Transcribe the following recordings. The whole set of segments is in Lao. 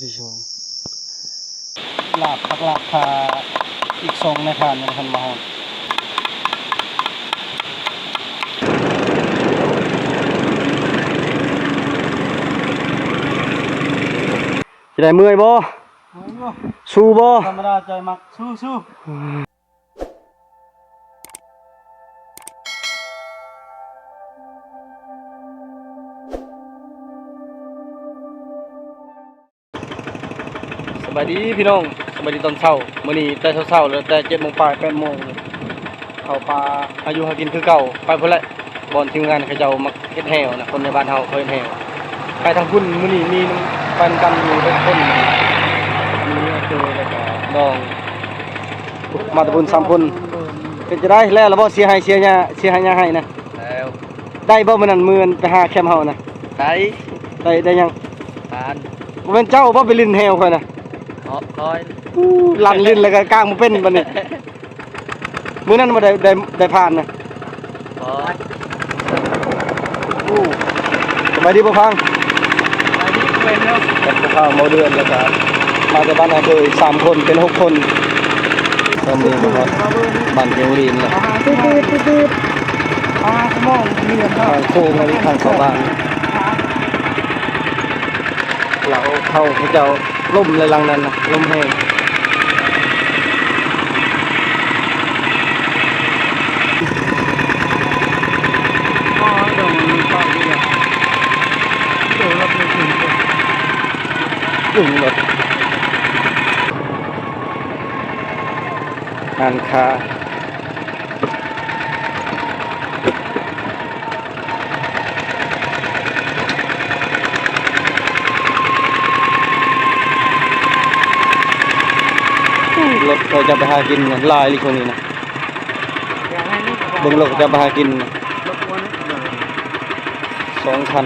ທີ່ສອງ ລາບ ປັກລາບ ພາອີກສອງນາຍພານຍັງບໍ່ທັນມາຮອດ. ຊິໄດ້ເມື່ອຍບໍ່? ໂອ້ຍ ສູ້ບໍ່? ທຳມະດາໃຈມັກ ສູ້ໆ. ສະບາຍດີພີ່ນ້ອງ ສະບາຍດີຕອນເຊົ້າ. ມື້ນີ້ແຕ່ເຊົ້າໆ ແລ້ວ ແຕ່ເຈັດໂມງປາຍ ແປດໂມງ ເຂົ້າປ່າຫາຢູ່ຫາກິນຄືເກົ່າ. ໄປພຸ້ນແຫຼະ ບ່ອນທີມງານເຂົາເຈົ້າມັກເຮັດແຮ່ວນະ, ຄົນໃນບ້ານເຮົາເຂົາເຮັດແຮ່ວ. ໄປທາງພຸ້ນ ມື້ນີ້ມີນຳ ໄປນຳກັນຢູ່ເຈັດຄົນ ມີເອີ ແລ້ວກະນ້ອງ ມາແຕ່ພຸ້ນສາມຄົນ. ເປັນຈັ່ງໃດ ແລ້ວລະບໍ່? ເສຍໄຮ່ເສຍຫຍ້າ ເສຍໄຮ່ຫຍ້າໄຮ່ນະ ແລ້ວ. ໄດ້ບໍ່ມື້ນັ້ນ ມື້ໄປຫາແຄມເຮົານະ? ໄດ້ ໄດ້ ໄດ້ຫຍັງ? ຜ່ານ. ບໍ່ແມ່ນເຈົ້າບໍ່ໄປຫຼິ້ນແຮ່ວຂ້ອຍນະ? ເນາະ ຂ້ອຍ. ອູ້ ຫຼັງຫຼິ້ນແລ້ວກໍກາງບໍ່ເປັນບັດນີ້. ມື້ນັ້ນບໍ່ໄດ້ ໄດ້ ໄດ້ຜ່ານນະ? ບໍ່. ອູ້ ສະບາຍດີພໍ່ພັງ. ສະບາຍດີ ເພື່ອນເນາະ. ກັບພໍ່ພັງ ເບົາເດືອນ ແລ້ວກໍມາຈາກບ້ານນາເຄີຍ ສາມຄົນ ເປັນຫົກຄົນ. ຕອນນີ້ມາຮອດບ້ານເກວລີນແລ້ວ. ທາງໂຄ້ງອັນນີ້ ທາງເຂົ້າບ້ານ. ເຂົາເຈົ້າລົ້ມແລ້ວຫຼັງນັ້ນນະ ລົມແຮງ. ດຶງລົດ ຮ້ານຄ້າ. ລົດເຂົາເຈົ້າໄປຫາກິນຫຼາຍອີ່ຫຼີຊ່ວງນີ້ນະ. ເບິ່ງລົດເຂົາເຈົ້າໄປຫາກິນສອງຄັນ.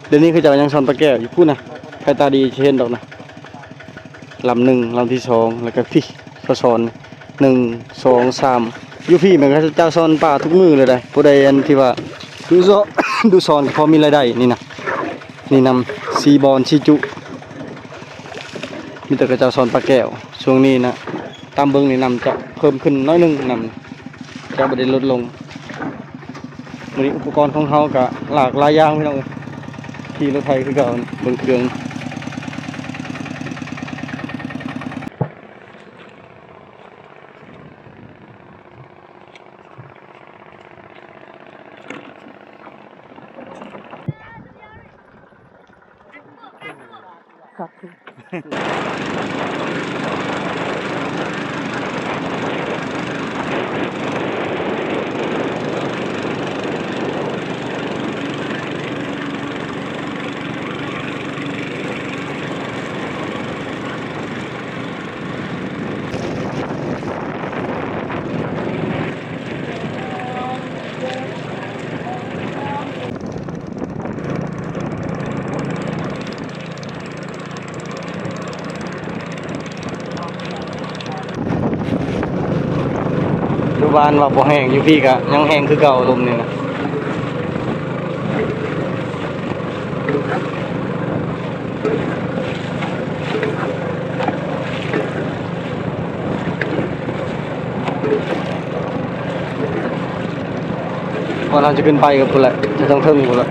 ດຽວນີ້ເຂົາເຈົ້າຍັງຊ່ອນປາແກ້ວຢູ່ພຸ້ນນະ. ໃຜຕາດີຊິເຫັນດອກນະ. ລຳໜຶ່ງ ລຳທີສອງ ແລ້ວກໍພີ້ ເຂົາຊ່ອນ ໜຶ່ງ ສອງ ສາມ. ຢູ່ພີ້ແມ່ນເຂົາເຈົ້າຊ່ອນປາທຸກມື້ເລີຍໃດ໋. ຜູ້ໃດອັນທີ່ວ່າດູສອນ ດູສອນກໍພໍມີລາຍໄດ້ນີ້ນະ. ນີ້ນຳ ສີ່ບ່ອນ ສີ່ຈຸ ມີແຕ່ເຂົາເຈົ້າຊ່ອນປາແກ້ວ. ຊ່ວງນີ້ນະ ຕາມເບິ່ງນີ້ນ້ຳຈະເພີ່ມຂຶ້ນໜ້ອຍໜຶ່ງ ນ້ຳຈະບໍ່ໄດ້ລົດລົງ. ມື້ນີ້ອຸປະກອນຂອງເຮົາກະຫຼາກຫຼາຍຢ່າງພີ່ນ້ອງເອີຍ. ຂີ່ລົດໄຖຄືເກົ່າ ເບິ່ງເຄື່ອງ. ຄັກ. ຢູ່ບ້ານວ່າບໍ່ແຮງ ຢູ່ພີ້ກະຍັງແຮງຄືເກົ່າ ລົມນີ້ນະ. ກ່ອນເຮົາຈະຂຶ້ນໄປກໍພຸ້ນແຫຼະ ຈະຕ້ອງເທິງພຸ້ນແຫຼະ.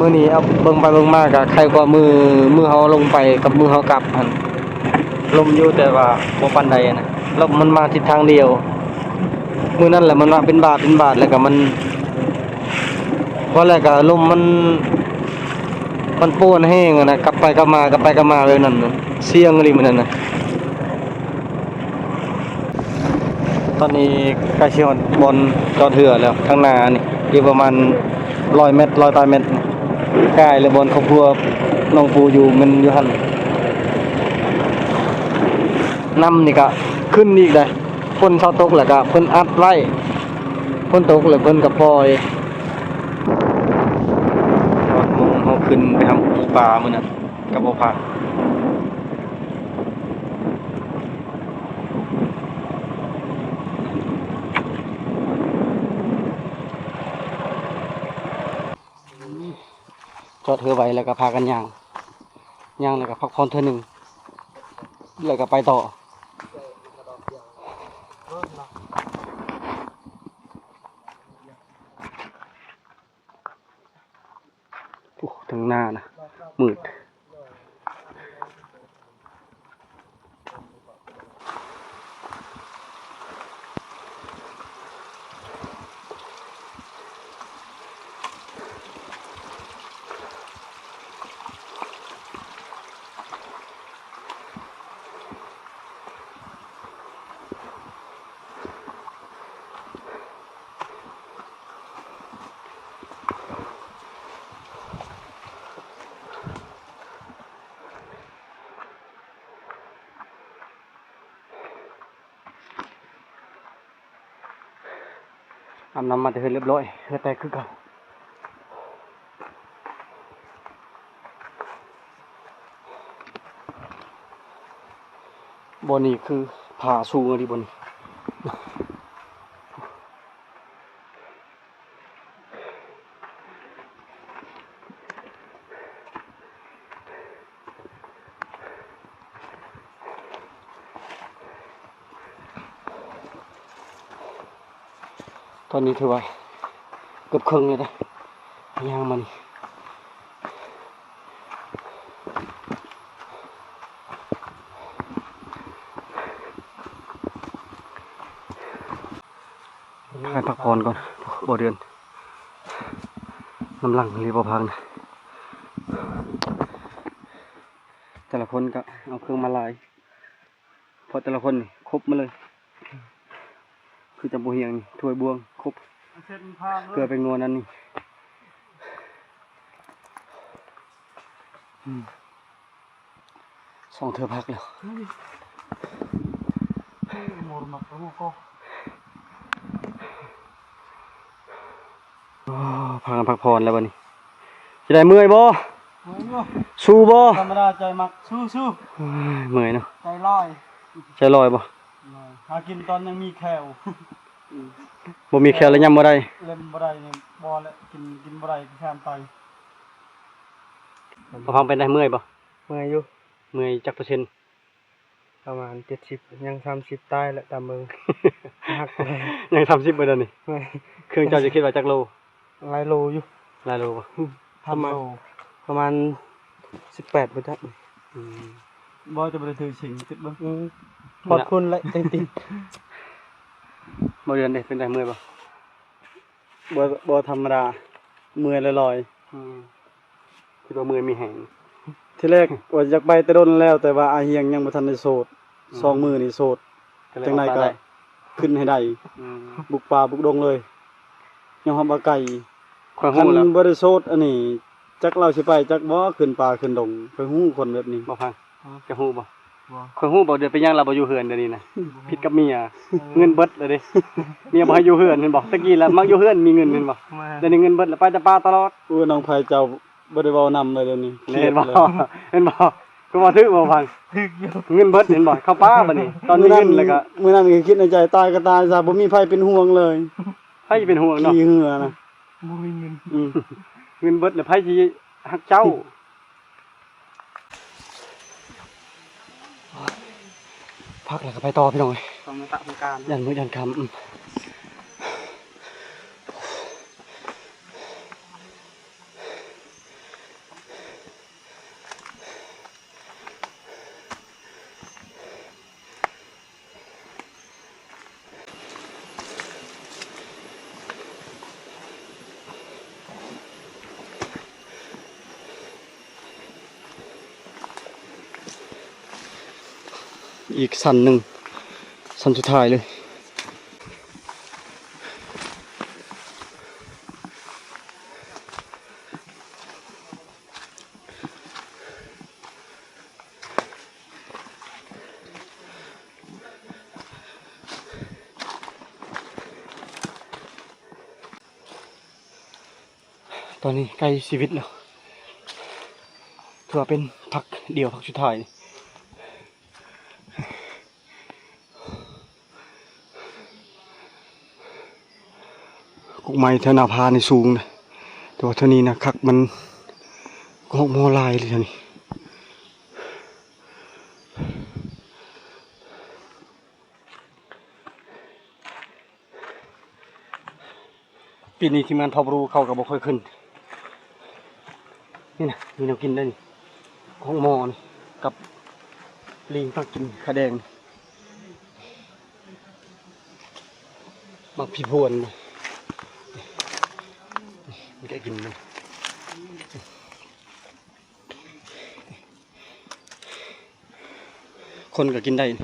ມື້ນີ້ເອົາເບິ່ງໄປເບິ່ງມາກໍໄຄກວ່າມື້ ມື້ເຮົາລົງໄປກັບມື້ເຮົາກັບຫັ້ນ ລົມຢູ່ແຕ່ວ່າບໍ່ປານໃດນະ ລົມມັນມາທິດທາງດຽວ. ມື້ນັ້ນແຫຼະມັນມາເປັນບາດເປັນບາດ ແລ້ວກໍມັນ ວ່າແລ້ວກໍລົມມັນ ມັນປ່ວນແຮງຫັ້ນນະ ກັບໄປກັບມາ ກັບໄປກັບມາແບບນັ້ນນະ ສ່ຽງອີ່ຫຼີມື້ນັ້ນນະ. ຕອນນີ້ໃກ້ຊິຮອດບ່ອນຈອດເຮືອແລ້ວ ທາງໜ້ານີ້ອີກປະມານຮ້ອຍແມັດ ຮ້ອຍປາຍແມັດ ກາຍແລ້ວ ບ່ອນຄອບຄົວນ້ອງປູຢູ່ ແມ່ນຢູ່ຫັ້ນ. ນ້ຳນີ້ກະຂຶ້ນອີກໄດ໋ ຝົນເຊົາຕົກແລ້ວກະເພິ່ນອັດໄວ້ ຝົນຕົກແລ້ວເພິ່ນກະປ່ອຍ. ຮອດໂມງເຮົາຂຶ້ນໄປຫາປູປາມື້ນັ້ນກະບໍ່ຜ່ານ. ຈອດເຮືອໄວ້ແລ້ວກໍພາກັນຍ່າງ ຍ່າງແລ້ວກໍພັກຜ່ອນເທື່ອໜຶ່ງ ແລ້ວກໍໄປຕໍ່. ໂອ້ ທາງໜ້ານະມືດ. ອາບນ້ຳມາແຕ່ເຮືອນລຽບລ້ອຍ ເຫື່ອແຕກຄືເກົ່າ. ບ່ອນນີ້ຄືຜາສູງອີ່ຫຼີບ່ອນນີ້. ຕອນນີ້ຖືວ່າເກືອບເຄິ່ງແລ້ວເດ້ ຍ່າງມານີ້. ໃຫ້ພັກຜ່ອນກ່ອນ ບໍ່ເດືອນ ນ້ຳຫຼັງອີ່ຫຼີບໍ່ພັກນະ. ແຕ່ລະຄົນກໍເອົາເຄື່ອງມາຫຼາຍ ເພາະແຕ່ລະຄົນນີ້ຄົບໝົດເລີຍ ຄືຈຳປາຮຽງນີ້ ຖ້ວຍບ່ວງຄົບ ເກືອແປ້ງນົວນັ້ນນີ້. ອືມ ສອງເທື່ອພັກແລ້ວ. ໂອ້ ພາກັນພັກຜ່ອນແລ້ວບັດນີ້. ຊິໄດ້ເມື່ອຍບໍ່? ເມື່ອຍຢູ່. ສູ້ບໍ່? ທຳມະດາໃຈມັກ. ສູ້ໆ. ໂອ້ຍ ເມື່ອຍເນາະ. ໃຈລອຍ. ໃຈລອຍບໍ່? ລອຍ. ຫາກິນຕອນຍັງມີແຂ້ວ. ບໍ່ມີແຂ້ວແລ້ວຍຳບໍ່ໄດ້. ເລັມບໍ່ໄດ້ນີ້ ບໍ່ແຫຼະ ກິນ ກິນບໍ່ໄດ້ ແຄມໄຕ. ບໍ່ພັງເປັນໃດ ເມື່ອຍບໍ່? ເມື່ອຍຢູ່. ເມື່ອຍຈັກເປີເຊັນ? ປະມານເຈັດສິບ ຍັງສາມສິບ ຕາຍແຫຼະ ຕາມເບິ່ງ ຫັກ. ຍັງສາມສິບບໍ່ດຽວນີ້? ແມ່ນ. ເຄື່ອງເຈົ້າຈະຄິດວ່າຈັກໂລ? ຫຼາຍໂລຢູ່. ຫຼາຍໂລບໍ່? ອືມ ປະມານ ປະມານສິບແປດບໍ່ຈັກ. ອືມ ບໍ່ ຈະບໍ່ໄດ້ຖືຊິງ ຄິດເບິ່ງ. ອືມ ຮອດພຸ້ນແຫຼະຈັ່ງຕິດ. ບໍ່ເດືອນເດ້ ເປັນໃດ ເມື່ອຍບໍ່? ບໍ່ ບໍ່ທຳມະດາ ເມື່ອຍລອຍໆ. ອືມ ຄິດວ່າເມື່ອຍມີແຮງ. ທີແລກວ່າຢາກໄປແຕ່ດົນແລ້ວ ແຕ່ວ່າອາຮຽງຍັງບໍ່ທັນໄດ້ໂສດ. ອືມ ສອງມື້ນີ້ໂສດ ຈັ່ງໃດກໍຂຶ້ນໃຫ້ໄດ້. ອືມ ບຸກປ່າບຸກດົງເລີຍ. ຍອມຮັບວ່າໄກ. ຂ້ອຍຮູ້ແລ້ວ ຄັນບໍ່ໄດ້ໂສດອັນນີ້ ຈັກລາວຊິໄປຈັກບໍ່ ຂຶ້ນປ່າຂຶ້ນດົງ. ຂ້ອຍຮູ້ຄົນແບບນີ້. ບໍ່ພັງ ຈະຮູ້ບໍ່? ບໍ່. ຂ້ອຍຮູ້ບໍ່ ດຽວເປັນຫຍັງລາວບໍ່ຢູ່ເຮືອນດຽວນີ້ນະ? ຜິດກັບເມຍ. ເອີ ເງິນເບິດແລ້ວເດ້. ເມຍບໍ່ໃຫ້ຢູ່ເຮືອນ ເຫັນບໍ່? ຕະກີ້ລະມັກຢູ່ເຮືອນ ມີເງິນ ເຫັນບໍ່? ແມ່ນ. ດຽວນີ້ເງິນເບິດລະ ໄປແຕ່ປ່າຕະຫຼອດ. ໂອ້ຍ ນ້ອງໄພເຈົ້າບໍ່ໄດ້ເວົ້ານຳເລີຍດຽວນີ້. ເຫັນບໍ່? ເຫັນບໍ່? ຄືວ່າຖືກບໍ່ພັງ? ຖືກຢູ່. ເງິນເບິດ ເຫັນບໍ່? ເຂົ້າປ່າບັດນີ້ ຕອນມີເງິນແລ້ວກະ ມື້ນັ້ນ ມື້ນັ້ນກໍຄິດໃນໃຈ ຕາຍກໍຕາຍຊະ ບໍ່ມີໃຜເປັນຫ່ວງເລີຍ. ໃຜຊິເປັນຫ່ວງເນາະ? ຂີ່ເຮືອນະ ບໍ່ມີເງິນ. ອືມ ເງິນເບິດແລ້ວ ໃຜຊິຮັກເຈົ້າ? ພັກແລ້ວກໍໄປຕໍ່ ພີ່ນ້ອງເອີຍ. ຕ້ອງມາຕະໂຄງການ ຢ້ານມື້ຢ້ານຄ່ຳ. ອືມ ໂ ອີກຊັ້ນໜຶ່ງ, ຊັ້ນສຸດທ້າຍເລີຍ. ຕອນນີ້ໃກ້ຊີວິດແລ້ວ, ຖືວ່າເປັນພັກດຽວ ພັກສຸດທ້າຍ. ກົກໄມ້ແຖວໜ້າຜານີ້ສູງນະ, ແຕ່ວ່າເທື່ອນີ້ນະ ຄັກມັນກໍຮອກມໍຫຼາຍເລີຍແຖວນີ້. ປີນີ້ທີມງານທອບຣູເຂົາກໍບໍ່ຄ່ອຍຂຶ້ນ. ນີ້ນະ ມີແນວກິນໄດ້ນີ້, ຂອງໝໍນີ້ກັບລີງ ພາກິນຂາແດງ, ໝາກພີພວນ ມັນກໍກິນ. ຄົນກໍກິນໄດ້ ນີ້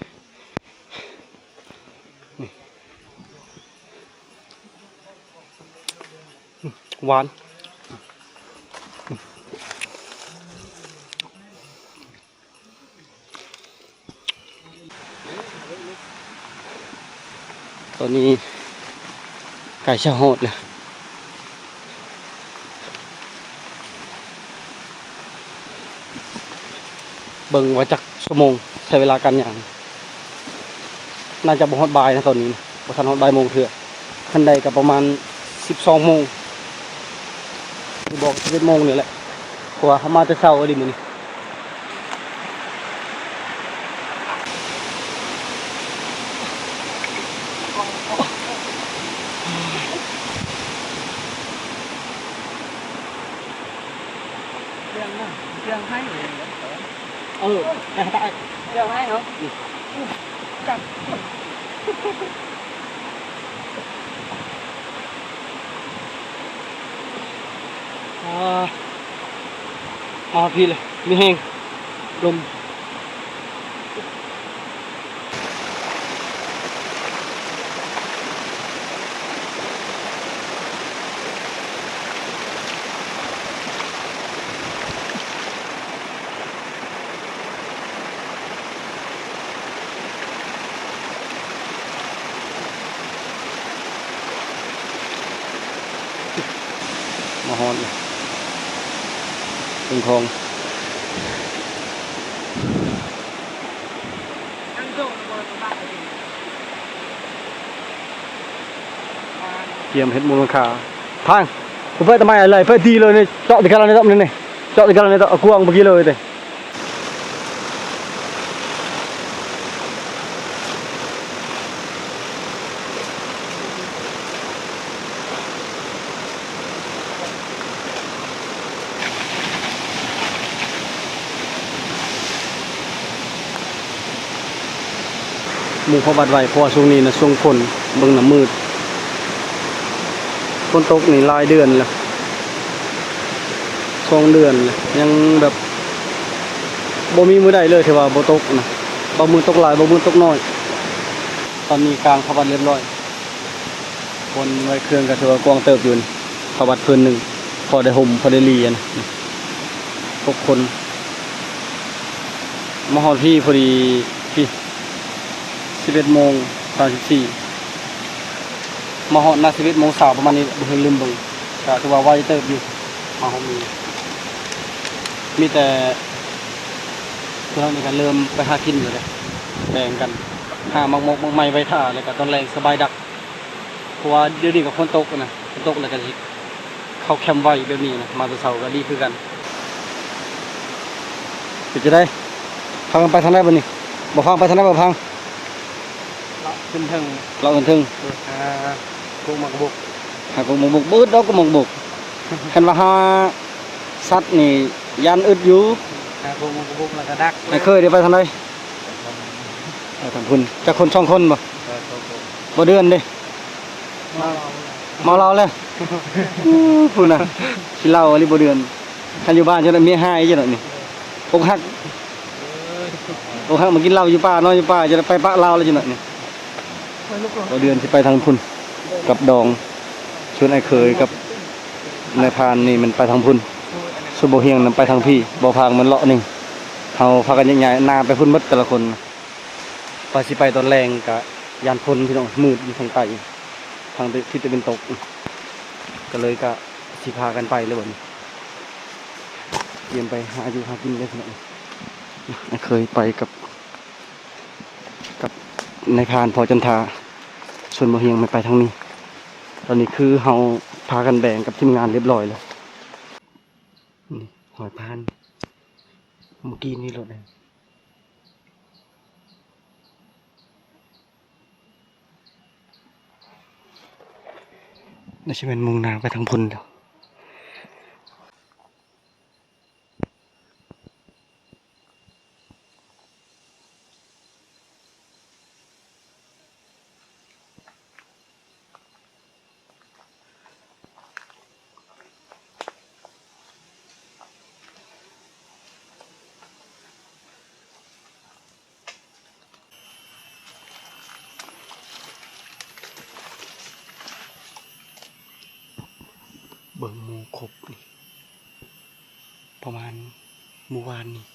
ຫວານ. ຕອນນີ້ໃກ້ຈະຮອດແລ້ວ, ເບິ່ງວ່າຈັກຊົ່ວໂມງ ໃຊ້ເວລາການຍ່າງ. ໜ້າຈະບໍ່ຮອດບ່າຍນະຕອນນີ້ນະ, ບໍ່ທັນຮອດບ່າຍໂມງເທື່ອ, ຄັນໄດ້ກໍປະມານສິບສອງໂມງ ຫຼືບອກສິບເອັດໂມງນີ້ແຫຼະ, ເພາະວ່າເຮົາມາແຕ່ເຊົ້າອີ່ຫຼີມື້ນີ້. ເລື່ອງນະ ເລື່ອງໃຫ້ເລີຍ. ເອີ ເລື່ອງໃຫ້ເນາະ. ອືມ ກັບ ອ່າ ມາຮອດພີ້ເລີຍ, ມີແຮງ ລົມ. ມາຮອດເລີຍ ເທິງຂອງ. ກຽມເຮັດມູນຫຼັງຄາ. ທາງ ເປີດຕະໄມອະໄລ ເປີດດີເລີຍນີ້, ເຈາະຕິກະລາວໃນຕອບນີ້ ເຈາະຕິກະລາວໃນຕອບ ເອົາກວາງບໍ່ກີເລີຍເດ້. ມຸງຜ້າບັດໄວ້ ເພາະວ່າຊ່ວງນີ້ນະ ຊ່ວງຝົນ, ເບິ່ງນະ ມືດ. ຝົນຕົກນີ້ຫຼາຍເດືອນແລ້ວ, ສອງເດືອນແລ້ວ, ຍັງແບບບໍ່ມີມື້ໃດເລີຍທີ່ວ່າບໍ່ຕົກນະ, ບາງມື້ຕົກຫຼາຍ ບາງມື້ຕົກໜ້ອຍ. ຕອນນີ້ກາງຜ້າບັດຮຽບຮ້ອຍ. ຄົນໄວ້ເຄື່ອງກໍຖືວ່າກວ້າງເຕີບຢູ່ນີ້, ຜ້າບັດພື້ນໜຶ່ງ ພໍໄດ້ຫົ່ມ ພໍໄດ້ລີ້ຫັ້ນນະ. ຫົກຄົນ ມາຮອດພີ້ພໍດີ ພີ້ ສິບເອັດໂມງສາມສິບສີ່, ມາຮອດໜ້າສິບເອັດໂມງຊາວປະມານນີ້ ບໍ່ເຫັນ, ລືມເບິ່ງ. ກໍຖືວ່າໄວເຕີບຢູ່ ມາຮອດນີ້. ມີແຕ່ ເພິ່ນນີ້ກໍເລີ່ມໄປຫາກິນແລ້ວເດ້, ແບ່ງກັນຫາໝາກມົກໝາກໄມ້ໄວ້ຖ້າ, ແລ້ວກໍຕອນແລງສະບາຍດັກ. ເພາະວ່າດຽວນີ້ກໍຝົນຕົກນະ, ຝົນຕົກແລ້ວກໍຊິເຂົ້າແຄມໄວແບບນີ້ນະ, ມາແຕ່ເຊົ້າກໍດີຄືກັນ. ເປັນຈັ່ງໃດ? ພາກັນໄປທາງໃດບັດນີ້? ບໍ່ພາໄປທາງໃດບໍ່ພັງ? ເລາະຂຶ້ນເທິງ, ເລາະຂຶ້ນເທິງ ໂດຍ ຫາກົກໝາກບົກ, ຫາກົກໝາກບົກ. ບໍ່ອຶດດອກກົກໝາກບົກ, ຄັນວ່າຫາສັດນີ້ຢ້ານອຶດຢູ່. ຫາກົກໝາກບົກແລ້ວກໍດັກ. ອ້າຍເຄີຍໄດ້ໄປທາງໃດ? ໄປທາງພຸ້ນ. ຈັກຄົນ? ສອງຄົນບໍ່? ເອີ ສອງຄົນ. ບໍ່ເດືອນເດ້? ເມົາເຫຼົ້າແລ້ວ. ເມົາເຫຼົ້າແລ້ວ. ອູ້ ພຸ້ນນະ, ຂີ້ເຫຼົ້າອີ່ຫຼີບໍ່ເດືອນ. ຄັນຢູ່ບ້ານຈັ່ງໃດເມຍຫາຍຈັ່ງໃດນີ້, ອົກຫັກ. ໂອ້ ຫາກມາກິນເຫຼົ້າຢູ່ປ່າເນາະ ຢູ່ປ່າ ຈະໄດ້ໄປປະລາວແລ້ວຈັກໜ້ອຍນີ້. ບໍ່ເດືອນຊິໄປທາງພຸ້ນກັບດອງ ຊວນອ້າຍເຂີຍກັບນາຍພານນີ້ແມ່ນໄປທາງພຸ້ນ, ສ່ວນບໍ່ຮຽງນຳໄປທາງພີ້, ບໍ່ພາກັນມາເລາະນີ້. ເຮົາພາກັນແຍກຍ້າຍໜ້າໄປພຸ້ນໝົດແຕ່ລະຄົນ. ວ່າຊິໄປຕອນແລງກະຢ້ານຝົນພີ່ນ້ອງ, ມືດຢູ່ທາງໃຕ້ ທາງທິດຕາເວັນຕົກ, ກະເລີຍກະຊິພາກັນໄປເລີຍບັດນີ້. ກຽມໄປຫາຢູ່ຫາກິນເລີຍພີ່ນ້ອງ. ອ້າຍເຂີຍໄປກັບ ກັບນາຍພານ ພໍ່ຈັນທາ, ສ່ວນບໍ່ຮຽງແມ່ນໄປທາງນີ້. ຕອນນີ້ຄືເຮົາພາກັນແບ່ງກັບທີມງານຮຽບຮ້ອຍແລ້ວ. ນີ້ຫອຍພານ ເມື່ອກີ້ນີ້ລົດ ໜ້າຈະແມ່ນມຸ່ງໜ້າໄປທາງພຸ້ນແລ້ວ. ເບິ່ງໝູ່ກົບນີ້ ປະມານມື້ວານນີ້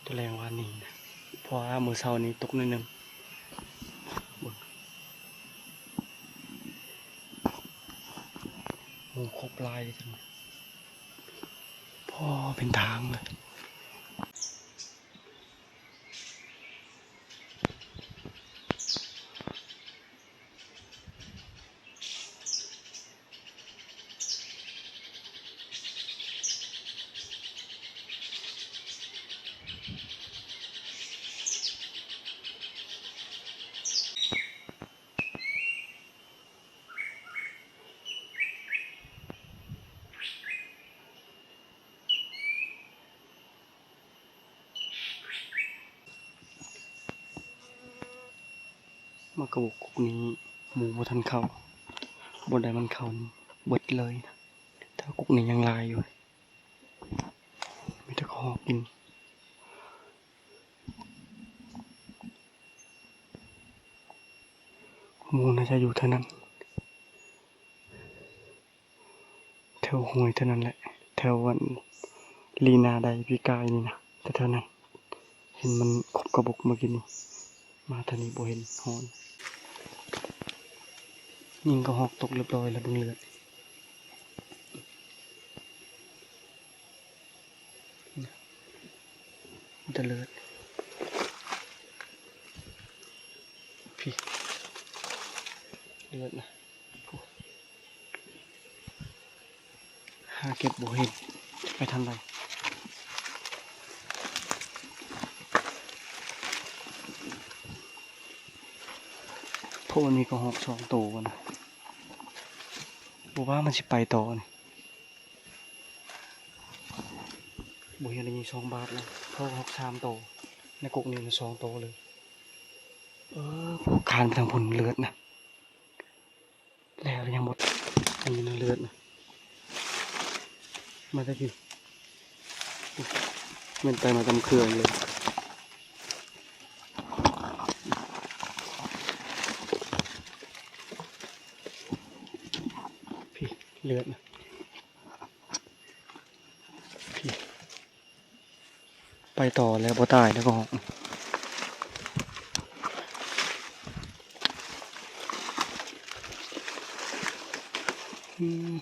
ຕອນແລງວານນີ້ນະ ເພາະວ່າມື້ເຊົ້ານີ້ຕົກໜ້ອຍໜຶ່ງ. ເບິ່ງ ໝູ່ກົບຫຼາຍເດ້ ພໍເປັນທາງເລີຍ. ໝາກກະບົກກົກນີ້ໝູ່ບໍ່ທັນເຂົ້າ, ບ່ອນໃດມັນເຂົ້ານີ້ເບິດເລີຍ. ແຕ່ກົກນີ້ຍັງຫຼາຍຢູ່ ມີແຕ່ກະຮອກກິນ. ໝູ່ໜ້າຈະຢູ່ແຖວນັ້ນ ແຖວຫ້ວຍແຖວນັ້ນແຫຼະ ແຖວອັນລີນາໄດປີກາຍນີ້ນະ ແຖວໆນັ້ນ. ເຫັນມັນຄົບກະບົກເມື່ອກີ້ນີ້ ມາທາງນີ້ບໍ່ເຫັນຮອດ. ຍິງກະຮອກຕົກຮຽບຮ້ອຍແລ້ວ ເບິ່ງເລືອດ. ມີແຕ່ເລືອດ ພີ້ ເລືອດນະ. ຫາເກັບບໍ່ເຫັນ ໄປທາງໃດ ເພາະມັນມີກະຮອກສອງໂຕນະ ບໍ່ວ່າມັນຊິໄປຕໍ່ນີ້. ບໍ່ເຫັນໄດ້ຍິງສອງບາດແລ້ວ ເພາະກະຮອກສາມໂຕ ໃນກົກນີ້ນະສອງໂຕເລີຍ. ເອີ ພວກຄານໄປທາງພຸ້ນເລືອດນະ. ແລ້ວຍັງບໍ່ ອັນນີ້ນະເລືອດນະ ມາແຕ່ພີ້ ແມ່ນໄຕມາຕຳເຄື່ອງເລີຍ. ພີ້ເລືອດນະ ພີ້. ໄປຕໍ່ແລ້ວບໍ່ຕາຍແລ້ວກໍ ອືມ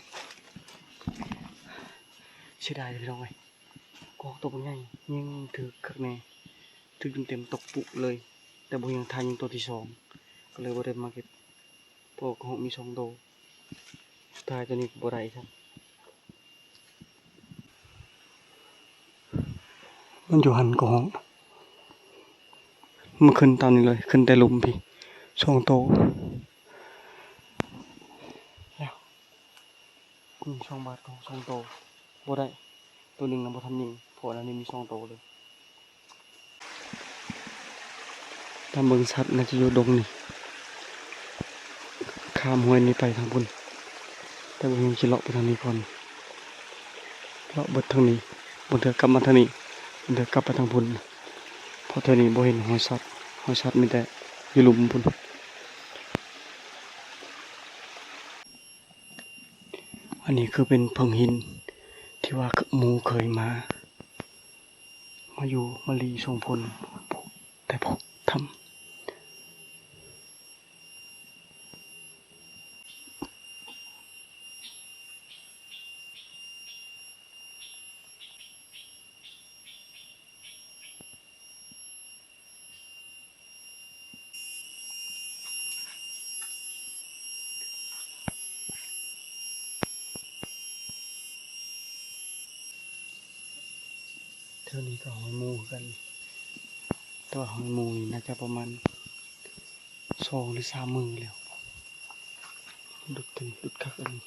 ເສຍດາຍເດ້ພີ່ນ້ອງເອີຍ ກະຮອກໂຕບັກໃຫຍ່ ຍິງຖືກຄັກແນ່ ຖືກເຕັມໆ ຕົກປຸເລີຍ. ແຕ່ບໍ່ຮຽງຖ້າຍິງໂຕທີສອງ ກໍເລີຍບໍ່ໄດ້ມາເກັບ ເພາະກະຮອກມີສອງໂຕ. ສຸດທ້າຍໂຕນີ້ກໍບໍ່ໄດ້ຊ້ຳ ມັນຢູ່ຫັ້ນກະຮອກ ມັນຂຶ້ນຕາມນີ້ເລີຍ ຂຶ້ນແຕ່ລຸ່ມພີ້ ສອງໂຕ. ແລ້ວຍິງສອງບາດກະຮອກສອງໂຕ ບໍ່ໄດ້ ໂຕໜຶ່ງນະບໍ່ທັນຍິງ ເພາະອັນນີ້ມີສອງໂຕເລີຍ. ຕາມເບິ່ງສັດໜ້າຈະຢູ່ດົງນີ້ ຂ້າມຫ້ວຍນີ້ໄປທາງພຸ້ນ ແຕ່ບໍ່ຮູ້ຊິເລາະໄປທາງນີ້ກ່ອນ ເລາະເບິດທາງນີ້ ບາງເທື່ອກັບມາທາງນີ້ ບາງເທື່ອກັບໄປທາງພຸ້ນ ເພ ເພາະແຖວນີ້ບໍ່ເຫັນຮອຍສັດ, ຮອຍສັດມີແຕ່ຢູ່ລຸ່ມພຸ້ນ. ອັນນີ້ຄືເປັນເຜິ້ງຫີນທີ່ວ່າໝູ່ເຄີຍມາ ມາຢູ່ມາລີສົ່ງຜົນແຕ່ພວກຖ້ຳ. ແຖວນີ້ກໍຮອຍໝູ່ຄືກັນ, ແຕ່ວ່າຮອຍໝູ່ນີ້ໜ້າຈະປະມານສອງຫຼືສາມມື້ແລ້ວ. ດຸດ ດຸດຄັກອັນນີ້.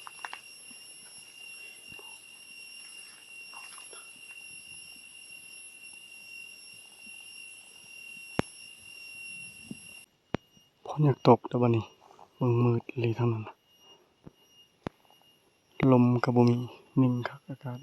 ຝົນຢາກຕົກແລ້ວບັດນີ້, ເບິ່ງມືດເລີຍທາງນັ້ນ, ລົມກໍບໍ່ມີ, ນິ່ງຄັກອາກາດ.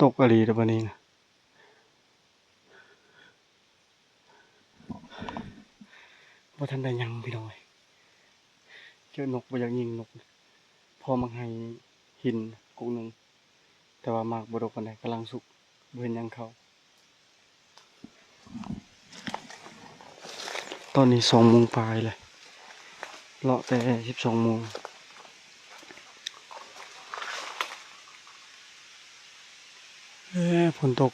ຕົກອີ່ຫຼີແລ້ວບັດນີ້ນະ. ບໍ່ທັນໄດ້ຫຍັງພີ່ນ້ອງເອີຍ, ເຈີນົກບໍ່ຢາກຍິງນົກ, ພໍໝາກໄຮຫີນກົກໜຶ່ງ, ແຕ່ວ່າໝາກບໍ່ດົກປານໃດ, ກຳລັງສຸກ, ບໍ່ເຫັນຫຍັງເຂົ້າ. ຕອນນີ້ສອງໂມງປາຍແລ້ວ, ເລາະແຕ່ສິບສອງໂມງ. ເອີ ຝົນຕົກ.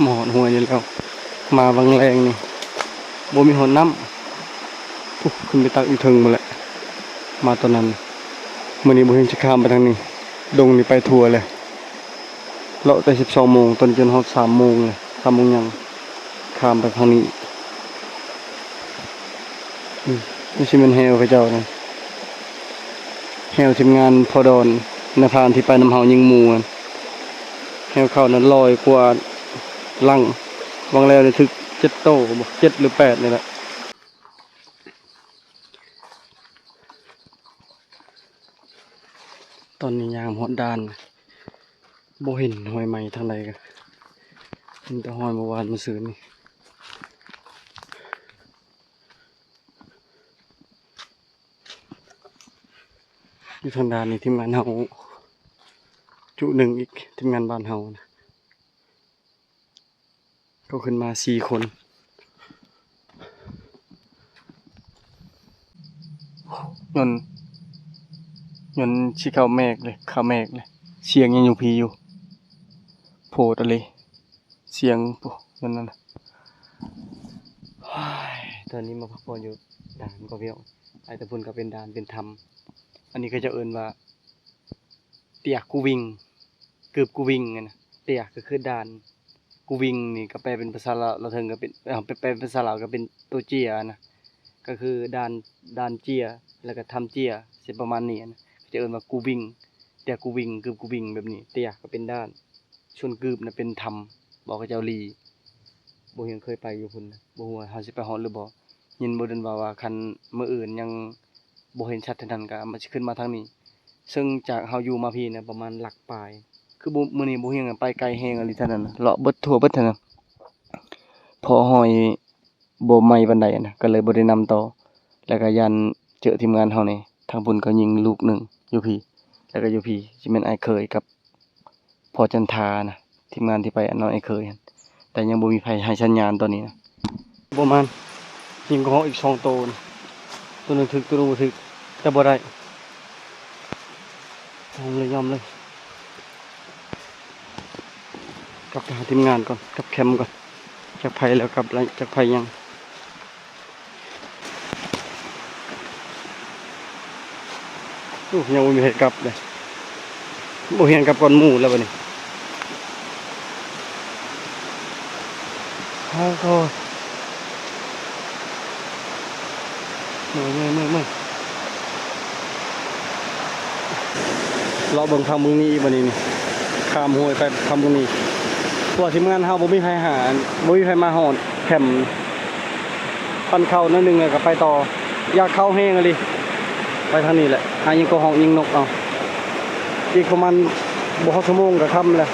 ມາຮອດຫ້ວຍນີ້ແລ້ວ, ມາຫວ່າງແລງນີ້ບໍ່ມີຮອດນ້ຳ. ພຸ້ນ ຂຶ້ນໄປຕັກຢູ່ເທິງພຸ້ນແຫຼະ, ມາຕອນນັ້ນ. ມື້ນີ້ບໍ່ເຫັນຊິຂ້າມໄປທາງນີ້, ດົງນີ້ໄປທົ່ວແລ້ວ. ເລາະແຕ່ສິບສອງໂມງ, ຕອນນີ້ຈົນຮອດສາມໂມງແລ້ວ, ສາມໂມງຫຍັງ, ຂ້າມໄປທາງນີ້ອີກ. ອືມ ນີ້ຊິແມ່ນແຮ້ວເຂົາເຈົ້ານະ, ແຮ້ວທີມງານພໍ່ດອນ ນາທານທີ່ໄປນຳເຮົາຍິງໝູ່ຫັ້ນ, ແຮ້ວເຂົານັ້ນຮ້ອຍກວ່າຫຼັງ, ຫວ່າງແລງນີ້ຖືກເຈັດໂຕບໍ ເຈັດຫຼືແປດນີ້ແຫຼະ. ຕອນນີ້ຍ່າງມາຮອດດ່ານ, ບໍ່ເຫັນຮອຍໄໝ້ທາງໃດ, ເຫັນແຕ່ຮອຍເມື່ອວານມື້ຊືນນີ້. ຢູ່ທາງດ່ານນີ້ທີມງານເຮົາຈຸໜຶ່ງອີກ, ທີມງານບ້ານເຮົານະ. ກໍຂຶ້ນມາສີ່ຄົນ. ຍົນ ຍົນຊິເຂົ້າແມກເລີຍ, ເຂົ້າແມກເລີຍ. ສຽງຍັງຢູ່ພີ້ຢູ່. ໂພດອີ່ຫຼີ ສຽງ ໂອ້ ຍົນນັ້ນນະ. ໂອ້ຍ ຕອນນີ້ມາພັກຜ່ອນຢູ່ດ່ານກໍພຽວ. ໄປແຕ່ພຸ້ນກໍເປັນດ່ານເປັນຖ້ຳ. ອັນນີ້ເຂົາເຈົ້າເອີ້ນວ່າ ເຕຍກູວິງ ກືບກູວິງຫັ້ນນະ. ເຕຍກໍຄືດ່ານ, ກູວິງນີ້ກໍແປເປັນພາສາລາວ ລາວເທິງກໍເປັນ ເອີ ແປເປັນພາສາລາວກໍເປັນໂຕເຈຍນະ, ກໍຄືດ່ານ ດ່ານເຈຍ ແລ້ວກໍຖ້ຳເຈຍ ຊິປະມານນີ້ນະ, ເຂົາເຈົ້າເອີ້ນວ່າກູວິງ, ເຕຍກູວິງ ກືບກູວິງ ແບບນີ້. ເຕຍກໍເປັນດ່ານ, ສ່ວນກືບນະເປັນຖ້ຳ ບອກເຂົາເຈົ້າລີ. ບໍ່ເຫັນເຄີຍໄປຢູ່ພຸ້ນນະ, ບໍ່ຮູ້ວ່າເຮົາຊິໄປຮອດຫຼືບໍ່. ຍິນບໍ່ດົນວ່າ ວ່າຄັນມື້ອື່ນຍັງບໍ່ເຫັນຊັດເທົ່ານັ້ນ ກໍມັນຊິຂຶ້ນມາທາງນີ້. ເຊິ່ງຈາກເຮົາຢູ່ມາພີ້ນະ ປະມານຫຼັກປາຍ, ຄືບໍ່ ມື້ນີ້ບໍ່ເຫັນໄປໄກແຮງອີ່ຫຼີເທົ່ານັ້ນ, ເລາະເບິດທົ່ວເບິດເທົ່ານັ້ນ. ພໍຮອຍບໍ່ໃໝ່ປານໃດນະ ກໍເລີຍບໍ່ໄດ້ນຳຕໍ່, ແລ້ວກໍຢ້ານເຈີທີມງານເຮົາແດ່. ທາງພຸ້ນກໍຍິງລູກໜຶ່ງຢູ່ພີ້, ແລ້ວກໍຢູ່ພີ້ຊິແມ່ນອ້າຍເຂີຍກັບ ພໍ່ຈັນທານະ, ທີມງານທີ່ໄປອັນນ້ອງໄອ້ເຂີຍຫັ້ນ, ແຕ່ຍັງບໍ່ມີໃຜໃຫ້ສັນຍານຕອນນີ້ນະ. ປະມານຍິງກະຮອກອີກສອງໂຕນະ, ໂຕໜຶ່ງຖືກ ໂຕໜຶ່ງບໍ່ຖືກ, ແຕ່ບໍ່ໄດ້. ຍອມເລີຍ ຍອມເລີຍ. ກັບໄປຫາທີມງານກ່ອນ, ກັບແຄມກ່ອນ. ຈັກໃຜແລ້ວກັບ ຈັກໃຜຍັງ. ໂອ້ ຍັງບໍ່ມີໃຜກັບເດ້, ບໍ່ຮຽນກັບກ່ອນໝູ່ແລ້ວບັດນີ້. ໂອ້ຍ ເມື່ອຍ ເມື່ອຍ ເມື່ອຍ ເມື່ອຍ. ເລາະເບິ່ງທາງເບິ່ງນີ້ອີກ ບັດນີ້ນີ້ ຂ້າມຫ້ວຍໄປທາງເບິ່ງນີ້. ເພາະວ່າທີມງານເຮົາບໍ່ມີໃຜຫາ ບໍ່ມີໃຜມາຮອດແຄມ ປັ້ນເຂົ້າໜ້ອຍໜຶ່ງແລ້ວກໍໄປຕໍ່. ຢາກເຂົ້າແຮງອີ່ຫຼີ. ໄປທາງນີ້ແຫຼະ ຫາຍິງກະຮອກຍິງນົກເອົາ. ອີກປະມານບໍ່ຮອດຊົ່ວໂມງກໍຄ່ຳແລ້ວ.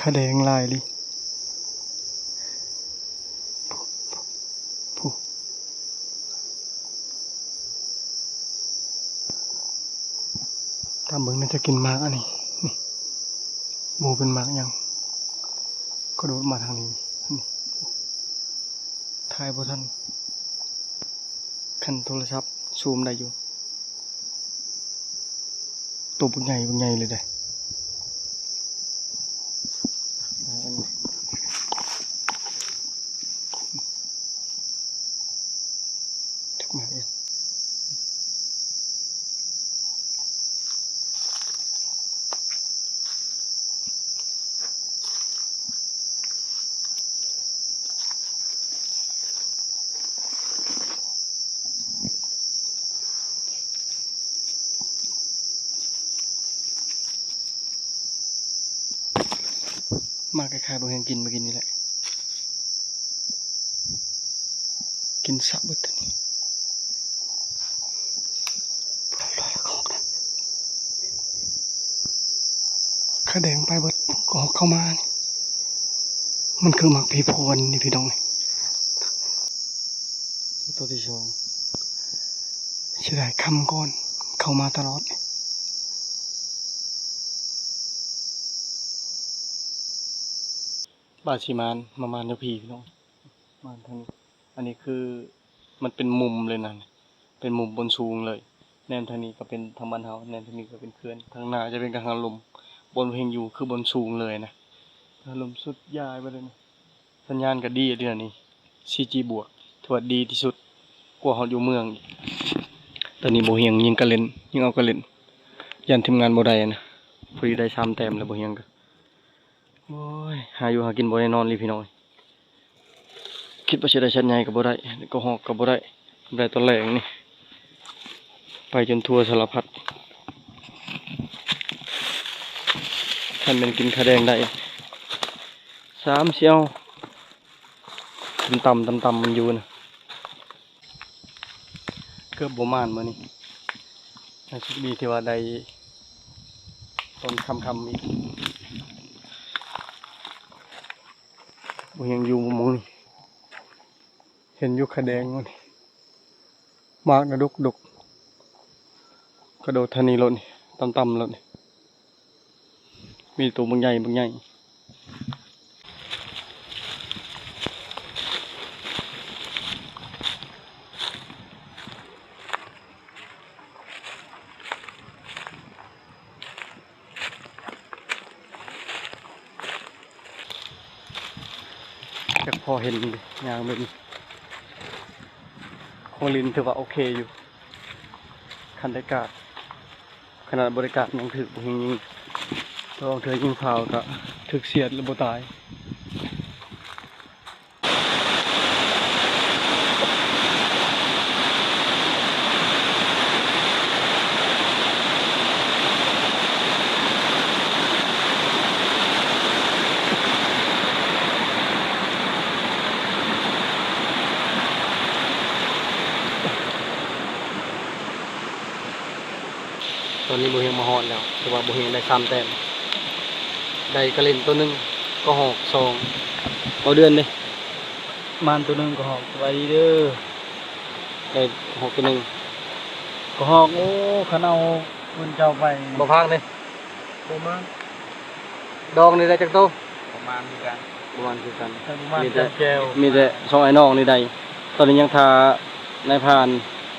ຂະແດງຫຼາຍອີ່ຫຼີ ຜູ້ ຕາມເບິ່ງໜ້າຈະກິນໝາກອັນນີ້ ນີ້ ບໍ່ຮູ້ເປັນໝາກຫຍັງ ກະໂດດມາທາງນີ້ ນີ້ ຖ່າຍບໍ່ທັນ ຄັນໂທລະສັບຊູມໄດ້ຢູ່. ໂຕບັກໃຫຍ່ ບັກໃຫຍ່ເລີຍເດ້. ຈັກໝາກອີ່ຫຍັງ ມາຄ້າຍໆ ບໍ່ແຮງກິນ ມາກິນນີ້ແຫຼະ ກິນສະເບິດໂຕນີ້. ຂະແດງໄປເບິດ ກະຮອກເຂົ້າມານີ້ ມັນຄືໝາກຜີພວນນີ້ພີ່ນ້ອງເອີຍ. ໂຕທີສອງ ເສຍດາຍຄ່ຳກ່ອນ ເຂົ້າມາຕະຫຼອດ. ບາດຊິມານ ມາມານຢູ່ພີ້ພີ່ນ້ອງ ມານທາງນີ້. ອັນນີ້ຄືມັນເປັນມຸມເລີຍນະ ເປັນມຸມບົນສູງເລີຍ. ແນມທາງນີ້ກໍເປັນທາງບ້ານເຮົາ ແນມທາງນີ້ກໍເປັນເຂື່ອນ ທາງໜ້າຈະເປັນກັງຫັນລົມ. ບ່ອນເຮົງຢູ່ຄືບົນສູງເລີຍນະ ກັງຫັນລົມສຸດຍາດໄປເລີຍນະ. ສັນຍານກໍດີເດ ອັນນີ້ ສີ່ຈີ ບວກ ຖືວ່າດີທີ່ສຸດກວ່າຮອດຢູ່ເມືອງອີກ. ຕອນນີ້ບໍ່ຮຽງຍິງກະເຫຼັ້ນ ຍິງເອົາກະເຫຼັ້ນ ຢ້ານທີມງານບໍ່ໄດ້ນະ. ພໍດີໄດ້ສາມແຕ້ມແລ້ວ ບໍ່ຮຽງກໍ ໂອ້ຍ ຫາຢູ່ຫາກິນບໍ່ໄດ້ນອນເລີຍພີ່ນ້ອງ. ຄິດວ່າຊິໄດ້ສັດໃຫຍ່ກໍບໍ່ໄດ້ ກະຮອກກໍບໍ່ໄດ້ ໄດ້ຕອນແລງນີ້ ໄປຈົນທົ່ວສາລະພັດ. ຄັນແມ່ນກິນຂະແດງໄດ້ ສາມສີ່ເອົາ ຕ່ຳໆ ຕ່ຳໆ ມັນຢູ່ນະ. ເກືອບບໍ່ໝານມື້ນີ້ ຍັງໂຊກດີທີ່ວ່າໄດ້ຕອນຄ່ຳໆ ອີກ. ບໍ່ຮຽງຢູ່ໝ່ອງນີ້ ເຫັນຢູ່ຂະແດງໝົດນີ້ ໝາກນະດົກໆ. ກະໂດດທາງນີ້ໂລດນີ້ ຕ່ຳໆ ໂລດນີ້ ມີໂຕບັກໃຫຍ່ ບັກໃຫຍ່. ຈັກພໍເຫັນຢູ່ ຍ່າງເບິ່ງ ໂຄລິນຖືວ່າໂອເຄຢູ່ ຄັນໄດ້ກາດ ຂະໜາດບໍ່ໄດ້ກາດຍັງຖືກບໍ່ເຫັນຍິງ ແຕ່ວ່າບາງເທື່ອຍິງພາວກະຖືກສຽດແລ້ວບໍ່ຕາຍ. ຕອນນີ້ບໍ່ຮຽງມາຮອດແລ້ວ ແຕ່ວ່າບໍ່ຮຽງໄດ້ສາມແຕ້ມ ໄດ້ກະເຫຼັ້ນໂຕໜຶ່ງ ກະຮອກສອງ ເບົາເດືອນເດ້ ມານໂຕໜຶ່ງ ກະຮອກ. ສະບາຍດີເດີ ໄດ້ຮອກໂຕໜຶ່ງ ກະຮອກ. ໂອ້ ຄັນເອົາເງິນເຈົ້າໄປ ບໍ່ພັງເດ້ ບໍ່ມານ. ດອງນີ້ໄດ້ຈັກໂຕ? ປະມານຄືກັນ ປະມານຄືກັນ ມີແຕ່ ມີແຕ່ສອງອ້າຍນ້ອງນີ້ໄດ້. ຕອນນີ້ຍັງຖ້ານາຍພານ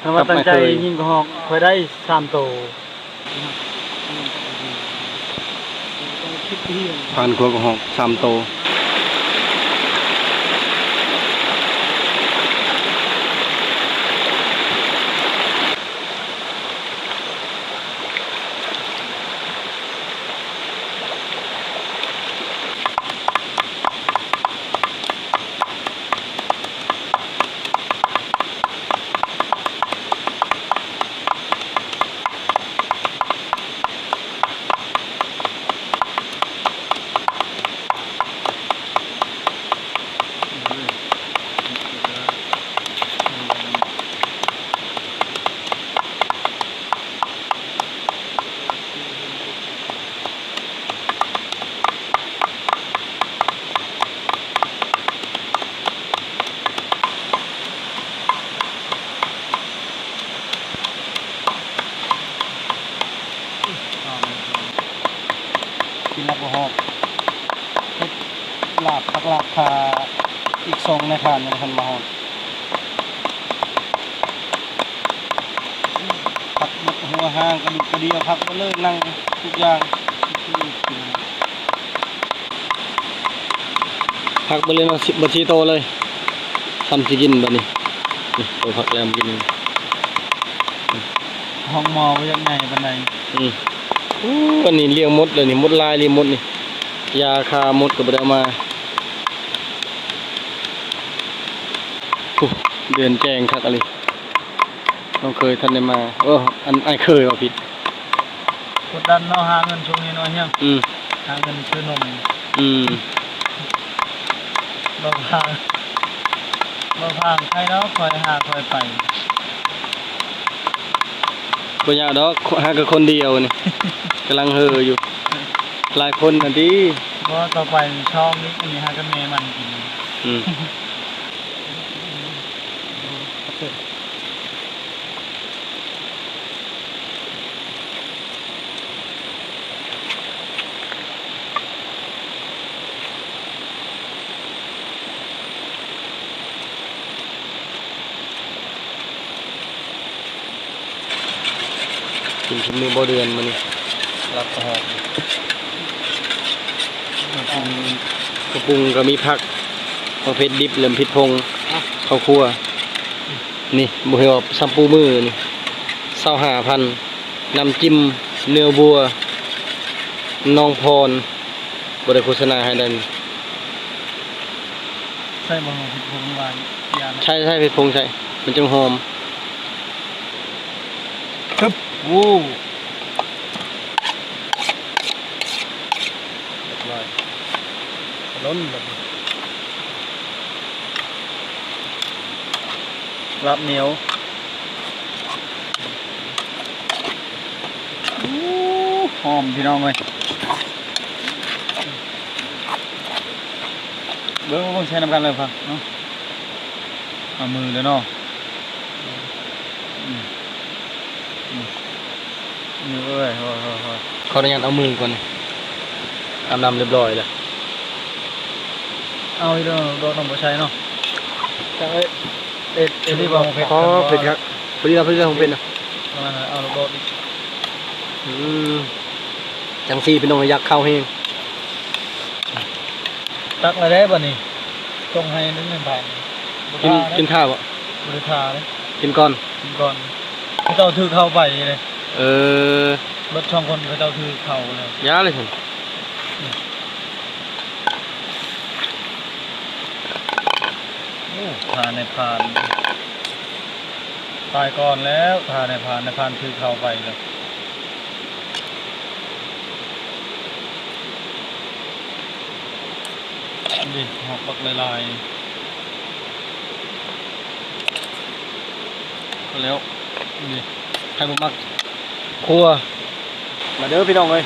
ຄັນວ່າຕັ້ງໃຈຍິງກະຮອກ ຂ້ອຍໄດ້ສາມໂຕ. ຜ່ານຂົວກະຮອກສາມໂຕ. ກິນແລ້ວບໍ່ຮອບ ເຮັດລາບ ຜັກລາບຖ້າອີກສອງນາຍພານຍັງບໍ່ທັນມາຮອດ. ຜັກໝົດຫົວຫາງກະດູກກະເດຍ ຜັກໝົດເລີຍ ນັ່ງທຸກຢ່າງ ຜັກໝົດເລີຍເນາະ ເບິດສີ່ໂຕເລີຍ. ສ່ຳຊິກິນບາດນີ້ ນີ້ໂຕຜັກແລ້ວກິນ. ຫ້ອງໝໍບໍ່ຢາກໃຫຍ່ປານໃດ. ອື ໂອ້ ອັນນີ້ລ້ຽງມົດເລີຍນີ້ ມົດລາຍລີ້ ມົດນີ້ ຢາຂ້າມົດກະບໍ່ໄດ້ເອົາມາ. ໂອ້ ເດືອນແຈ້ງຄັກອີ່ຫຼີ. ນ້ອງເຂີຍທັນໄດ້ມາ ເອີ ອັນອ້າຍເຂີຍວ່າຜິດ. ກົດດັນເນາະ ຫາເງິນຊ່ວງນີ້ເນາະ ຮຽງ. ອື ຫາເງິນຊື້ນົມ. ອື ບໍ່ພາງ ບໍ່ພາງໃຜດອກ ຄ່ອຍຫາຄ່ອຍໄປ. ບໍ່ຍາກດອກ ຫາກະຄົນດຽວນີ້ ກຳລັງເຫີຢູ່ ຫຼາຍຄົນຫັ້ນຕິ. ບໍ່ ຕໍ່ໄປຊ່ອງນີ້ ອັນນີ້ຫາກະແມ່ມັນກິນ. ອື ກິນຝີມືບໍ່ເດືອນມື້ນີ້ ລາບກະຮອກ. ເຄື່ອງປຸງ ເຄື່ອງປຸງກະມີຜັກ ໝາກເຜັດດິບ ແລ້ວເຜັດຜົງ ເຂົ້າຄົ່ວ. ນີ້ບໍ່ເຫັນວ່າຊຳປູມື້ນີ້ ຊາວຫ້າພັນ. ນ້ຳຈິ້ມເນື້ອວັວ ນ້ອງພອນ ບໍ່ໄດ້ໂຄສະນາໃຫ້ເດີ. ໃສ່ບໍ່ເຜັດຜົງວ່າຢ່ານະ? ໃສ່ ໃສ່ເຜັດຜົງໃສ່ ມັນຈັ່ງຫອມ. ຮຶບ ໂອ້ ຮຽບຮ້ອຍ ລົ້ນບາດນີ້. ລາບໜຽວ ໂອ້ ຫອມພີ່ນ້ອງເອີຍ. ເບິ່ງ ເບິ່ງ ໃສ່ນຳກັນເລີຍພະເນາະ ເອົາມືເລີຍເນາະ. ອືມ ອືມ ນີ້ເອີຍ ໂອ້ຍ ໂອ້ຍ ໂອ້ຍ ຂໍອະນຸຍາດເອົາມືກ່ອນ ອາບນ້ຳຮຽບຮ້ອຍແລ້ວ. ເອົາອີກແລ້ວ ໂດດນ້ຳບໍ່ໃສ່ເນາະ. ຈັກເອີຍ ເອັດ ເອັດ ເອັດ ພໍ ພໍດີແລ້ວ ພໍດີແລ້ວ ເປັນນະ ເອົາໂດດອີກ. ອືມ ຈັ່ງຊີ້ພີ່ນ້ອງ ຢາກເຂົ້າແຮງ. ຕັກແລ້ວເດ້ບາດນີ້ ສົ່ງໃຫ້ໜຶ່ງພັນ. ກິນ ກິນຖ້າບໍ່? ບໍ່ໄດ້ຖ້າເດ້ ກິນກ່ອນ ກິນກ່ອນ. ເຂົາເຈົ້າຖືເຂົ້າໄປເດ້. ເອີ ເບິດສອງຄົນ ເຂົາເຈົ້າຖືເຂົ້າແລ້ວ. ຢ່າເລີຍຊັ້ນ. ໂອ້ ຖ້ານາຍພານ ຕາຍກ່ອນແລ້ວ ຖ້ານາຍພານ ນາຍພານຖືເຂົ້າໄປແລ້ວ. ນີ້ ຫອກບັກຫຼາຍໆ ແລ້ວ ນີ້ ໃຜບໍ່ມັກ ຄົ່ວ. ມາເດີພີ່ນ້ອງເອີຍ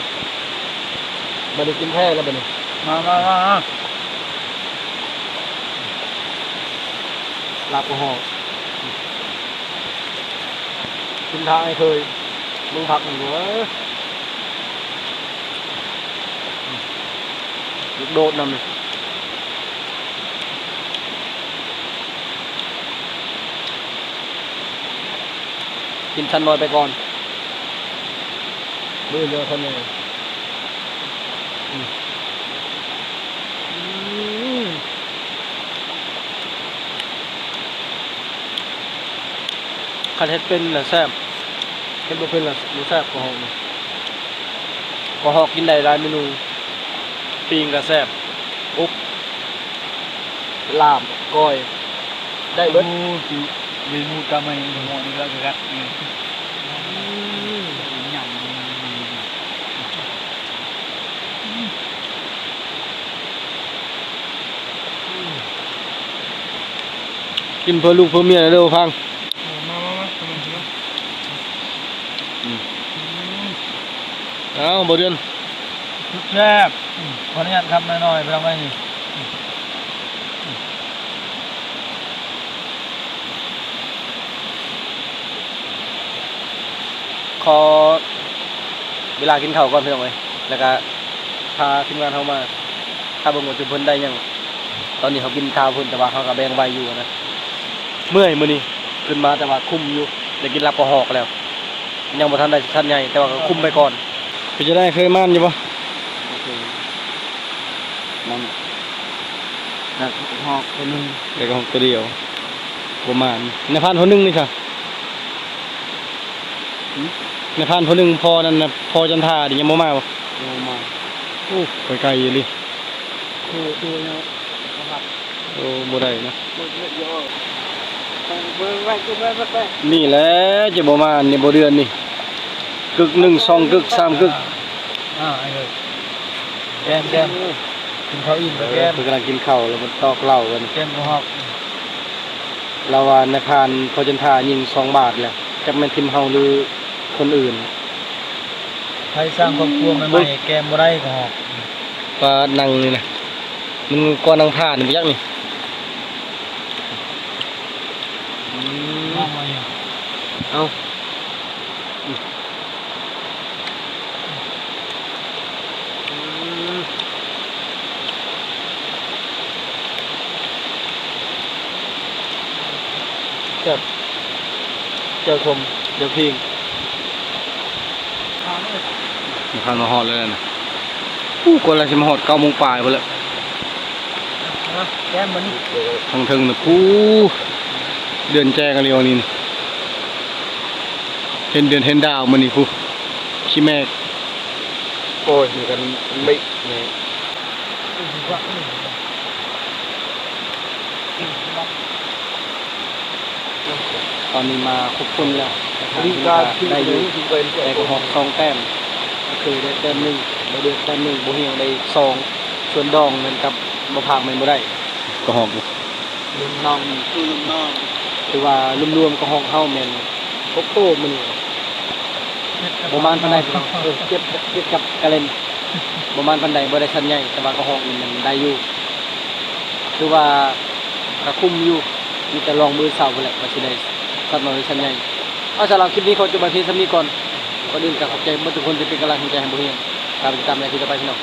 ບາດນີ້ກິນແທ້ແລ້ວບາດນີ້. ມາ ມາ ມາ ມາ ລາບກະຮອກ ກິນທາງໃຫ້ເຄີຍ ເບິ່ງຜັກມັນເດີ ລູກໂດດນຳ. ກິນຊັ້ນນ້ອຍໄປກ່ອນ ມື້ອື່ນຈະເອົາຊັ້ນໃຫຍ່. ອືມ ຄັນເຮັດເປັນລະແຊບ ເຮັດບໍ່ເປັນລະບໍ່ແຊບ ກະຮອກນີ້. ກະຮອກກິນໄດ້ຫຼາຍເມນູ ປີ້ງກະແຊບ ອົບ ລາບ ກ້ອຍ ໄດ້ເບິດ. ໂອ້ ກິນເມນູກະໄມ້ ໝໍ້ນີ້ລະກະກັດ ອືມ ກິນເພື່ອລູກເພື່ອເມຍເດີ ພັງ. ເອີ ມາ ມາ ມາ ເອົາ ບໍ່ເດືອນ ສຸດແຊບ. ອືມ ຂໍອະນຸຍາດຄຳໜ້ອຍໆ ພີ່ນ້ອງເອີຍ. ຂໍເວລາກິນເຂົ້າກ່ອນ ພີ່ນ້ອງເອີຍ ແລ້ວກະພາທີມງານເຮົາມາ ຖ້າເບິ່ງວ່າຈຸເພິ່ນໄດ້ຫຍັງ. ຕອນນີ້ເຮົາກິນຂ້າວເພິ່ນ ແຕ່ວ່າເຮົາກະແບ່ງໄວ້ຢູ່ນະ. ເມື່ອຍມື້ນີ້ ຂຶ້ນມາແຕ່ວ່າຄຸ້ມຢູ່ ໄດ້ກິນລາບກະຮອກແລ້ວ ຍັງບໍ່ທັນໄດ້ຊັ້ນໃຫຍ່ ແຕ່ວ່າກະຄຸ້ມໄປກ່ອນ. ເປັນຈັ່ງໃດ ເຄີຍມານຢູ່ບໍ່? ບໍ່ເຄີຍ ມັນ ໄດ້ກະຮອກໂຕໜຶ່ງ ໄດ້ກະຮອກໂຕດຽວ ບໍ່ມານ. ນາຍພານຜູ້ໜຶ່ງນີ້ຊະ? ຫື? ນາຍພານຜູ້ໜຶ່ງ ພໍ່ນັ້ນນະ ພໍ່ຈັນທານີ້ຍັງບໍ່ມາບໍ່? ຍັງບໍ່ມາ. ໂອ້ ໄກໆອີ່ຫຼີ. ໂອ້ ໂຕແລ້ວ ບໍ່ຮັບ. ໂອ້ ບໍ່ໄດ້ນະ. ນີ້ແຫຼະຈະບໍ່ມານີ້ ບໍ່ເດືອນນີ້ ກຶກໜຶ່ງ ສອງກຶກ ສາມກຶກ. ອ່າ ແກມ ແກມ ກິນເຂົ້າອີ່ມແລ້ວແກມ. ເພິ່ນກຳລັງກິນເຂົ້າ ແລ້ວມັນຕອກເຫຼົ້າກັນ ແກມກະຮອກ. ລາວວ່ານາຍພານພໍ່ຈັນທາຍິງສອງບາດແລ້ວ ຈັກແມ່ນທີມເຮົາ ຫຼື ຄົນອື່ນ. ໃຜສ້າງຄອບຄົວໃໝ່ໆ ແກມບໍ່ໄດ້ກະຮອກ. ປານັ່ງນີ້ນະ ມັນກວ່ານັ່ງຜ່ານໄປຈັກນີ້. ອືມ ເອົາ ອືມ ແຊບ ແຈ່ວສົ້ມ ແຈ່ວພິງ. ນາຍພານມາຮອດແລ້ວນະ. ອູ້ ກວ່າລະຊິມາຮອດ ເກົ້າໂມງປາຍພຸ້ນແຫຼະ. ແກ້ມມັນ ທາງເທິງນະ ປູ້ ເດືອນແຈ້ງອີ່ຫຼີນີ້ ເຫັນເດືອນເຫັນດາວມື້ນີ້ ປູ້ ຂີ້ແມກ. ໂອ້ຍ ມີກັນເບະນີ້. ຕອນນີ້ມາຄົບຄົນແລ້ວ ໄດ້ຢູ່ ໄດ້ກະຮອກສອງແຕ້ມ ກະຄືໄດ້ແຕ້ມໜຶ່ງ ບໍ່ເດືອນແຕ້ມໜຶ່ງ ບໍ່ຮຽງໄດ້ສອງ ສ່ວນດອງນັ້ນກັບບໍ່ພາກແມ່ນບໍ່ໄດ້ ກະຮອກ ລຸ້ນນ້ອງ ຄືລຸ້ນນ້ອງ ຖືວ່າລວມໆ ກະຮອກເຮົາແມ່ນ ໂອ້ໂຫ ມື້ນີ້ບໍ່ມານປານໃດພີ່ນ້ອງ. ເອີ ທຽບ ທຽບກັບກາເລັນ ບໍ່ມານປານໃດ ບໍ່ໄດ້ຊັ້ນໃຫຍ່ ແຕ່ວ່າກະຮອກນີ້ມັນໄດ້ຢູ່ ຖືວ່າກະຄຸ້ມຢູ່. ມີແຕ່ລອງມື້ເຊົ້າພຸ້ນແຫຼະ ວ່າຊິໄດ້ຊັ້ນນ້ອຍຫຼືຊັ້ນໃຫຍ່. ເອົາ ສຳລັບຄລິບນີ້ຂໍຈົບໄວ້ພຽງສ່ຳນີ້ກ່ອນ. ກ່ອນອື່ນກະຂອບໃຈເບິດທຸກຄົນທີ່ເປັນກຳລັງແຮງໃຈໃຫ້ບໍ່ຮຽງ. ຕາມຕິດຕາມໃນຄລິບຕໍ່ໄປພີ່ນ້ອງ.